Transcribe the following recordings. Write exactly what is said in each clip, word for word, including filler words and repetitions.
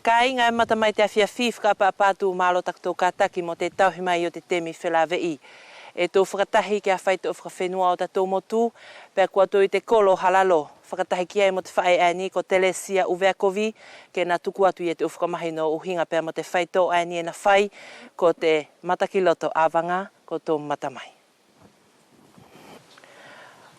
Kāiga ʻe mamata mai te afiafi, fakaʻapaʻapa atu, mālō takotou kātaki mo te tauhi mai ʻo te temi felāveʻi. ʻE tou fakatahi ki te faitoʻo fakafenua ʻo totatou motu, pea kua tou ʻi te kolo Halalo. Fakatahi ki ai mo te faʻe ʻaeni ko Telesia ʻUveakovi, ke na tuku atu ia te ʻu fakamahino ʻuhiga pea mo te faitoʻo ʻaeni ʻe na fai, ko te Matakiloto Avaga, ko tou mamata mai.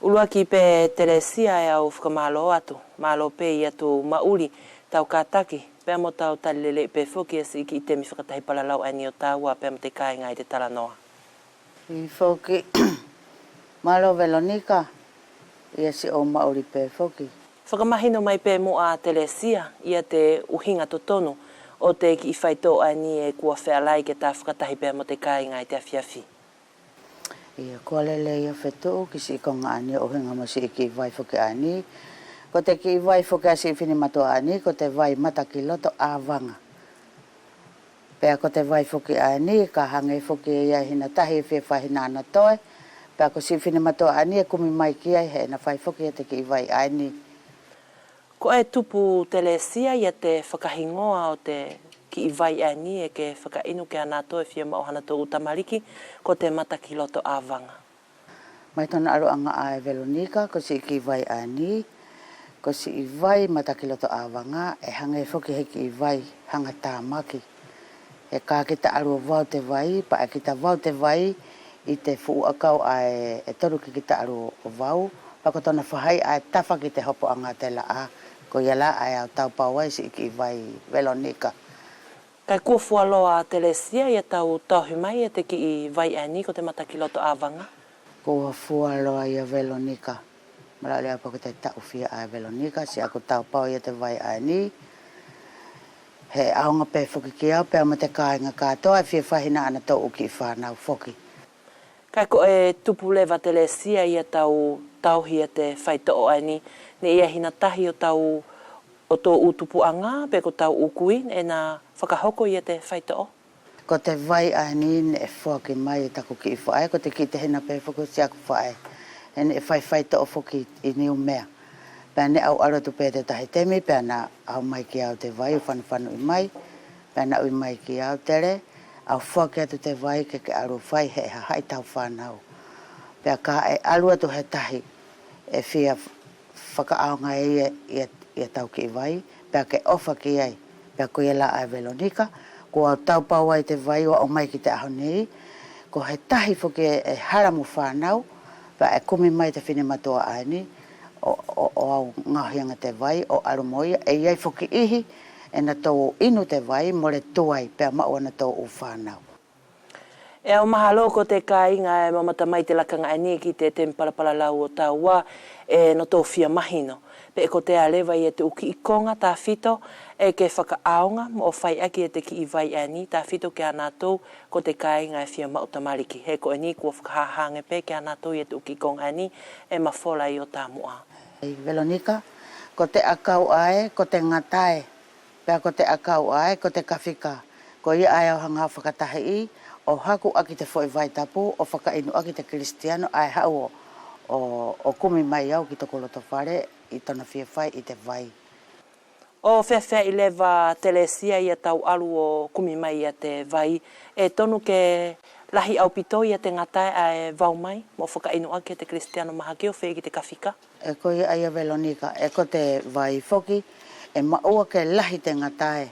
ʻUluaki pe Telesia ʻe au fakamālō atu, mālō pe ia tou maʻuli, tau kātaki, pea mo tau tali lelei pe foki ia siʻi kiʻi temi fakatahi palalau ʻaeni ʻo tāua pea mo te kāiga ʻi te talanoa. ʻIo foki, mālō Velonika, ia siʻou maʻuli pe foki. Fakamahino mai pe muʻa Telesia, ia te ʻuhiga totonu ʻo te kiʻi faitoʻo ʻaeni ʻe kua feala ai ke ta fakatahi pea mo te kāiga ʻi te afiafi. Ia, kua lelei ia Fetuʻu ki siʻi koga ʻaeni ʻo ʻuhiga mo siʻi kiʻi vai foki ʻaeni. Ko te kiʻi vai foki ʻa siʻi finematuʻa ʻaeni, ko te vai Matakiloto Avaga. Pea ko te vai foki ʻaeni, ka hage foki ia ʻi hina tahi ʻe fia fai hina ana toe. Pea ko siʻi finematuʻa ʻaeni ʻe kumi mai ki ai he ʻe na fai foki ia te kiʻi vai ʻaeni. Ko ʻe tupu Telesia ia te fakahigoa ʻo te kiʻi vai ʻaeni ʻe ke fakainu kia natou ʻe fia maʻu hanatou ʻu tamaliki, ko te Matakiloto Avaga. Mai tona aluʻaga ʻae Velonika, ko siʻi kiʻi vai ʻaeni, ko siʻi vai Matakiloto Avaga, ʻe hage foki he kiʻi vai haga tamaki. ʻE ka kita alu ʻo vau te vai, pea ʻe kita vau te vai ʻi te fuʻu ʻakau ʻae ʻe tonu ke kita alu ʻo vau, pea ko tona faʻahi ʻae ʻe tafa ki te hopoʻaga ʻo te laʻā, koia la ʻae ʻe au taupau ai siʻi kiʻi vai Velonika. Kaʻe kua fualoa Telesia ia tau tauhi mai ia te kiʻi vai ʻaeni ko te Matakiloto Avaga. Kua fualoa ia Velonika. Malaʻu leva pe ko te taʻu fia ʻae Velonika, siʻaku taupau ia te vai ʻaeni. He ʻaoga pe foki kia au, pea mo te kāiga katoa ʻe fia fai hina ana tou ʻu kiʻi fanau foki. Kaʻe ko ʻe tupu leva Telesia ia tau tauhi ia te faitoʻo ʻaeni, neʻe ʻi ai hina tahi ʻo tau, ʻo tou ʻu tupuʻaga, pe ko tau ʻu kui, neʻe na fakahoko ia te faitoʻo. Ko te vai ʻaeni neʻe foaki mai e taku kiʻi faʻe, ko te kiʻi tehina pe foki ʻo siʻaku faʻe. He neʻe fai faitoʻo foki ʻi Niumea. Pea neʻe au alu atu pe te tahi temi, pea na ʻaumai kia au te vai ʻo fanufanuʻi mai. Pea na ui mai kia au, Tele, au foaki atu te vai ke ke alu ʻo fai he ʻe hahaʻi tau fanau. Pea ka ʻe alu atu he tahi ʻe fia fakaʻaogaʻi ia, ia, ia tau kiʻi vai, pea ke ʻofa ki ai. Pea koia la ʻae Velonika, kua au taupau ai te vai ʻo aʻu mai ki te ʻaho nei, ko he tahi foki ʻe, ʻe hala mo fanau, pea ʻe kumi mai te finematuʻa ʻaeni, ʻo, ʻo, ʻo au gaohi age te vai, ʻo alu mo ia, ʻe ʻi ai foki ʻihi, ʻe natou inu te vai, mole tuai, pea maʻu ʻanatou ʻu fanau. ʻE au mahalo ko te kāiga ʻe mamata mai te lakaga ʻaeni ki te temi palalau ʻo tāua, ʻe natou fia mahino pe ko te ʻaleva ia te ʻu kiʻi koga tāfito ʻe ke fakaʻaoga mo fai ʻaki ia te kiʻi vai ʻaeni tāfito kia natou ko te kāiga ʻe fia maʻu tamaliki. He ko ʻeni kua fakahāhā age pe kia natou ia te ʻu kiʻi koga ʻaeni ʻe mafola ʻi ʻo tamuʻa. ʻEi Velonika, ko te ʻakau ʻae, ko te gatae. Pea ko te ʻakau ʻae, ko te kafika. Koia ʻae au haga ʻo fakatahiʻi, ʻo haku ʻaki te foʻi vai tapu, ʻo fakainu ʻaki te kilisitiano ʻae haʻu ʻo, ʻo, ʻo kumi mai au ki toku loto fale ʻi tona fia fai ʻi te vai. ʻO feafeaʻi leva Telesia ia tau alu ʻo kumi mai ia te vai, ʻe tonu ke lahi ʻaupito ia te gatae ʻae vau mai, mo fakainu ʻaki te kilisitiano mahaki ʻo fai ki te kafika. ʻE koia ʻaia Velonika, ʻe ko te vai foki, ʻe maʻua ke lahi te gatae.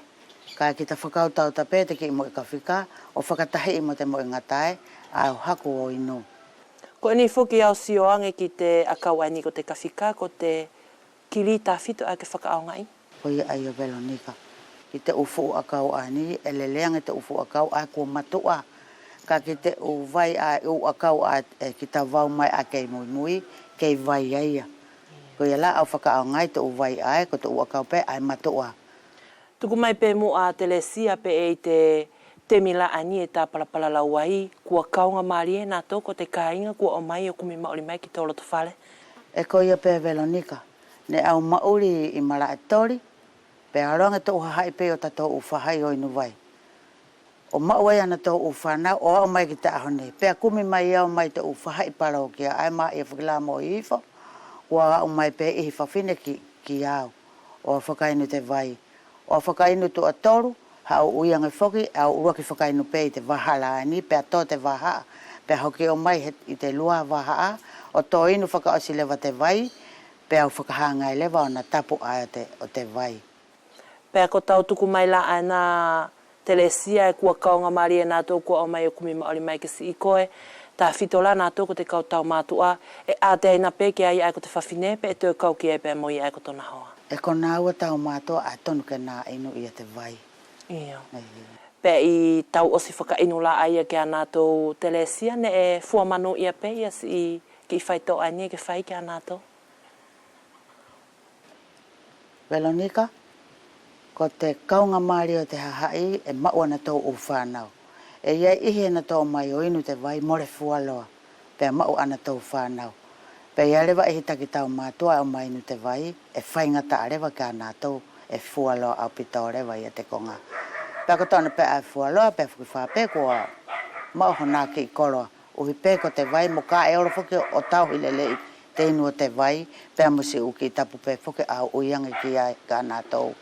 Kaʻe kita fakautauta pe te kiʻi moʻi kafika, ʻo fakatahiʻi mo te moʻi gatae, ʻae ʻo haku ʻo inu. Ko ʻeni foki au sio age ki te ʻakau ʻaeni ko te kafika, ko te kili tāfito ʻae ke fakaʻaogaʻi. Koia ʻaia Velonika. Ki te ʻu fuʻu ʻakau ʻaeni, ʻe lelei age te ʻu fuʻu ʻakau ʻae kua matuʻa. Kaʻe ki te ʻu vai ʻae, ʻu ʻakau ʻae, ʻe kita vau mai ʻae kei muimui, kei vai ʻaia. Koia la au fakaʻaogaʻi te ʻu vai ʻae, ko te ʻu ʻakau pe ʻae matuʻa. Tuku mai pe muʻa Telesia pe ʻe ʻi te temi la ʻaeni ʻe ta palalau ai, kua kauga malie natou ko te kaiga kua ʻomai ʻo kumi maʻuli mai ki tou loto fale. ʻE koia pe Velonika, neʻe au maʻuli ʻi Malaʻetoli, pea olo age te ʻu hahaʻi pe ʻo tatou ʻu faʻahi ʻo inu vai. ʻO maʻu ai ʻanatou ʻu fanau ʻo aʻu mai ki te ʻaho nei. Pea kumi mai au mai te ʻu faʻahi palokia ʻae ma ia fakila mo hifo, kua aʻu mai pe ʻihi fafine ki, kia au ʻo fakainu te vai. ʻO fakainu tuʻa tolu, haʻu ui age foki, ʻe au ʻuluaki fakainu pe ʻi te vahaʻa ʻaeni, pea to te vahaʻa, pea hoki ʻomai he, ʻi te lua vahaʻa, ʻo to inu fakaʻosi leva te vai, pea au fakahagai leva ʻona tapu ʻae ʻo te, ʻo te vai. Pea ko tau tuku mai la ʻaena Telesia ʻe kua kaugamalie natou kua ʻomai ʻo kumi maʻuli mai ke siʻi koe, tafito la natou ko te kau taumatuʻa, ʻe ʻateaina pe ki ai ʻae ko te fafine, peʻe toe kau ki ai pea mo ia ʻae ko tona hoa. ʻE ko naua taumatuʻa ʻae tonu ke na inu ia te vai. Io. Pea ʻi tau ʻosi fakainu la ʻaia kia natou Telesia neʻe fua manuʻia pe ia siʻi kiʻi faitoʻo ʻaeni ke fai kia natou. Velonika, ko te kaugamalie ʻo te hahaʻi ʻe maʻu ʻanatou ʻu fanau. ʻE ʻi ai ʻihi ʻe natou ʻomai ʻo inu te vai mole fualoa, pea maʻu ʻanatou fanau. Pea ʻi ai leva ʻihi taki taumatuʻa ʻe ʻomai inu te vai, ʻe faigataʻa leva kia natou ʻe fualoa ʻaupito leva ia te koga. Pea ko tona pe ʻae fualoa, pea foki fa pe kua maʻu hona kiʻi koloa. ʻUhi pe ko te vai mo ka ʻe olo foki ʻo tauhi lelei te inu ʻo te vai, pea mo siʻi ʻu kiʻi tapu pe foki ʻe au ui age ki ai kia natou.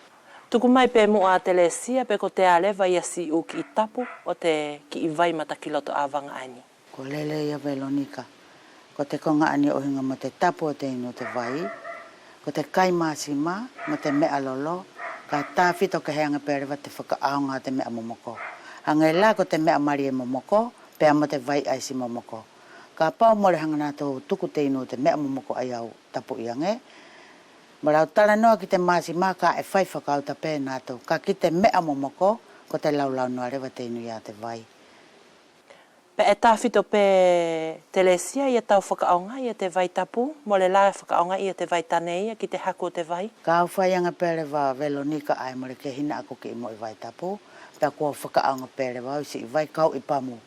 Tuku mai pe muʻa Telesia pe kotea leva ia siʻi ʻu kiʻi tapu ʻo te kiʻi vai matakiloto avaga ʻaeni. Ko lelei ia Velonika. Ko te koga ʻaeni ʻo ʻuhiga mo te tapu ʻo te inu ʻo te vai, ko te kai masima mo te meʻa lolo, kaʻe tafito kehe age pe leva te fakaʻaoga ʻo te meʻa momoko. Hage la ko te meʻa malie momoko, pea mo te vai ʻaisi momoko. Kapau mole haga natou tuku te inu ʻo te meʻa momoko ʻaia ʻo tapuʻi age, mo lau talanoa ki te masima kaʻe fai fakauta pe natou, kaʻe ki te meʻa momoko, ko te laulau noa leva te inu ia te vai. Pea ʻe tafito pe Telesia ia tau fakaʻaogaʻi ia te vai tapu, mole la fakaʻaogaʻi ia te vai tane ia ki te haku ʻo te vai. Ka au fai age pe leva Velonika ʻae mole kei hina ʻaku kiʻi moʻi vai tapu, pea kua fakaʻaoga pe leva au ʻi siʻi vai kau ʻi pamu.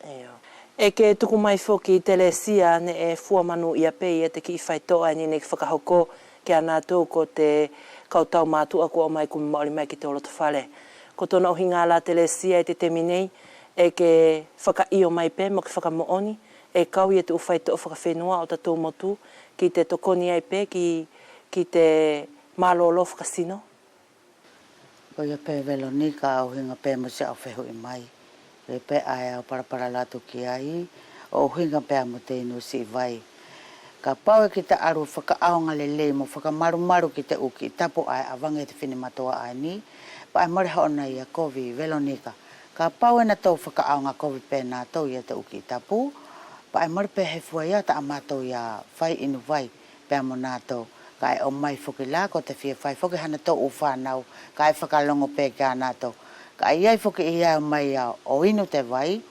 Io. ʻE ke tuku mai foki Telesia neʻe fua manuʻia pe ia te kiʻi faitoʻo ʻaeni neʻe ke fakahoko kia natou ko te kau taumatuʻa kua ʻomai kumi maʻuli mai ki tou loto fale. Ko tona ʻuhiga la Telesia ʻi te temi nei, ʻe ke fakaʻio mai pe mo ke fakamoʻoni ʻe kau ia te ʻu faitoʻo fakafenua ʻo tatou motu ki te tokoni ai pe ki, ki te malolo fakasino. Koia pe Velonika, ʻo ʻuhiga pe mo siʻau fehuʻi mai. Koia pe ʻae au palapala atu ki ai, ʻo ʻuhiga pea mo te inu siʻi vai. Kapau ʻe kita alu fakaʻaoga lelei mo fakamalumalu ki te ʻu kiʻi tapu ʻae ʻavage e te finematuʻa ʻaeni, pea ʻe mole hoʻona ia kovi Velonika. Kapau ʻe natou fakaʻaoga kovi pe natou ia te ʻu kiʻi tapu, pea ʻe mole pe he fua ia tamatou ia fai inu vai pea mo natou, kaʻe ʻomai foki la ko te fia fai foki hanatou ʻu fanau, kaʻe fakalogo pe kia natou. Kaʻe ʻi ai foki ʻihi ʻae ʻomai ia ʻo inu te vai,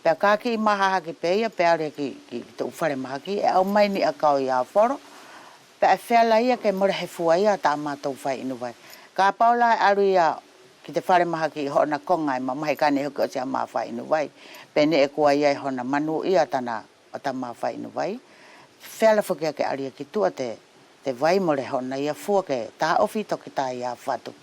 pea ka kiʻi mahahaki pe ia pea alu ia ki, ki te ʻu fale mahaki, ʻe ʻaumai ni ʻakau ia folo, pea ʻe feala ia ke mole he fua ia tamatou fai inu vai. Kapau la ʻe alu ia ki te fale mahaki ʻi hoʻona koga ʻe mamahi kaʻe neʻe hoki ʻosi ʻama fai inu vai, pe neʻe kua ʻi ai hona manuʻia tana ʻo tama fai inu vai. Feala foki ia ke alu ia ki tuʻa te, te vai mole hoʻona ia fua ke taʻofi toki ta ia fatu.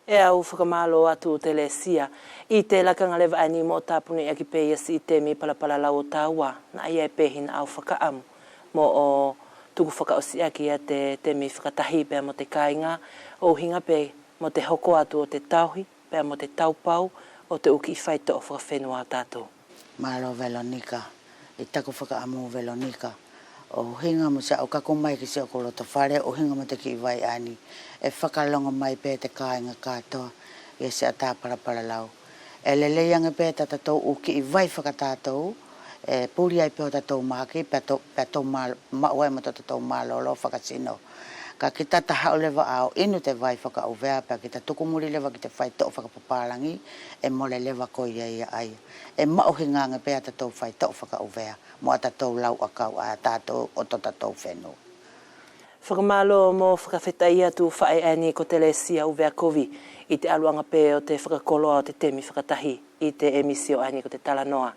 ʻE au fakamalo atu Telesia, ʻi te lakaga leva ʻaeni moʻo tapunuʻaki pe ia siʻi temi palalau ʻo taua, naʻa ʻi ai pe hina ʻau fakaʻamu moʻo tuku fakaʻosi ʻaki ia te temi fakatahi pea mo te kaiga, ʻo ʻuhiga pe mo te hoko atu ʻo te tauhi pea mo te taupau ʻo te ʻu kiʻi faitoʻo fakafenua ʻa tatou. Malo Velonika, ʻi taku fakaʻamu Velonika, ʻo ʻuhiga mo siʻau kaku mai ki siʻoku loto fale, ʻo ʻuhiga mo te kiʻi vai ʻaeni, ʻe fakalogo mai pe te kaiga katoa ia siʻata palalau. ʻE lelei age pe tatatou ʻu kiʻi vai fakatatou, ʻe puli ai pe ʻo tatou mahaki, pea tou, pea tou ma-, maʻu ai mo totatou malolo fakasino. Kaʻe kita ta haʻu leva ʻo inu te vai fakaʻuvea, pea kita tuku muli leva ki te faitoʻo fakapapalagi, ʻe mole leva ko ia ia ʻaia. ʻE maʻuhiga age pe ʻatatou faitoʻo fakaʻuvea mo ʻatatou lau ʻakau ʻa tatou ʻo totatou fenua. Fakamalo mo fakafetaʻi atu faʻe ʻaeni ko Telesia Uveakovi ʻi te aluʻaga pe ʻo te fakakoloa ʻo te temi fakatahi ʻi te emisio ʻaeni ko te Talanoa.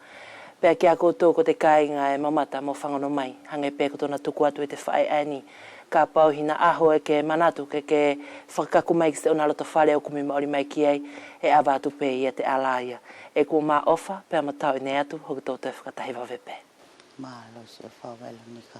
Pea kia koutou ko te kaiga ʻe mamata mo fagono mai, hage pe ko tona tuku atu e te faʻe ʻaeni, kapau hina ʻaho ʻe ke manatu ke ke fakakaku mai ki siʻona loto fale ʻo kumi maʻuli mai ki ai, ʻe ava atu pe ia te ala ia. ʻE kua ma ʻofa pea ma tauʻine atu, hoki tou toe fakatahi vave pe. Malo siʻi ʻofa Velonika.